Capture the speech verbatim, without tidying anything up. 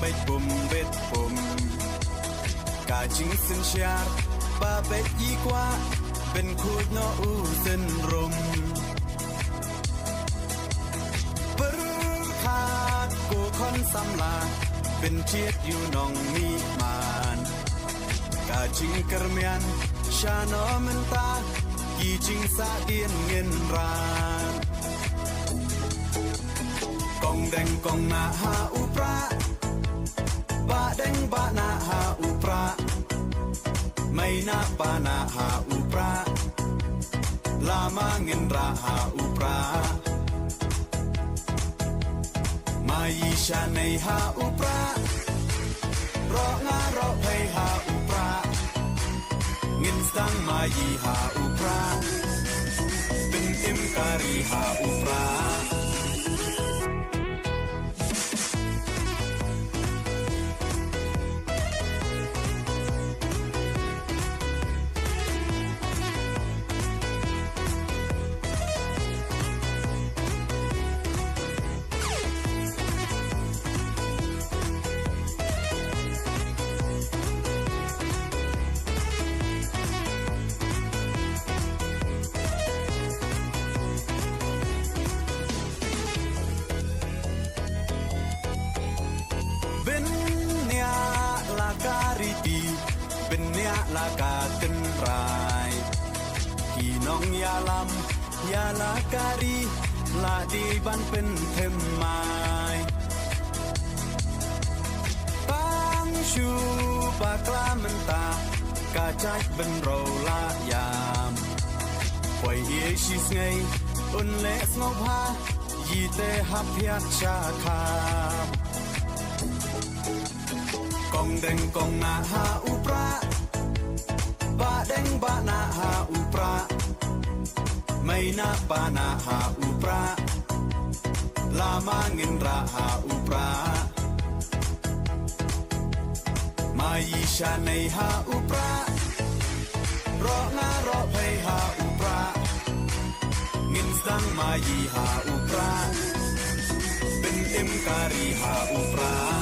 Beit pum beit pum. Ka jingsynshar ba beit i kwah, pynkhuid noh u synrum. Pyrkhat ko khon samla, pynjied ïa u nongmihman. Ka jingkyrmen sha no mynta, ki jingsahdien ngin ran. Kong deng kong nah ha u prah, bah deng bah nah ha u prah, mei nah pa nah ha u prah, lama ngin rah ha u prah. Maï shanei ha u prah, roh nga roh phei ha u prah, ngin sdang maï ha u prah, pyntim kari ha u prah. Bniah la ka riti, bniah la ka tynrai. Ki nongïalam ïa la ka ri, la dei ban pynthymmai. Tang shu bakla mynta, ka jait bynriew la ïam. Poi ïa shi sngi, un leh sngewbha, ïa te hap ïa sha kham. Kong deng kong nah ha u prah, bah deng bah nah ha u prah, mei nah pa nah ha u prah, lama ngin rah ha u prah. Maï shanei ha u prah, roh nga roh phei ha u prah, ngin sdang maï ha u prah, pyntim kari ha u prah.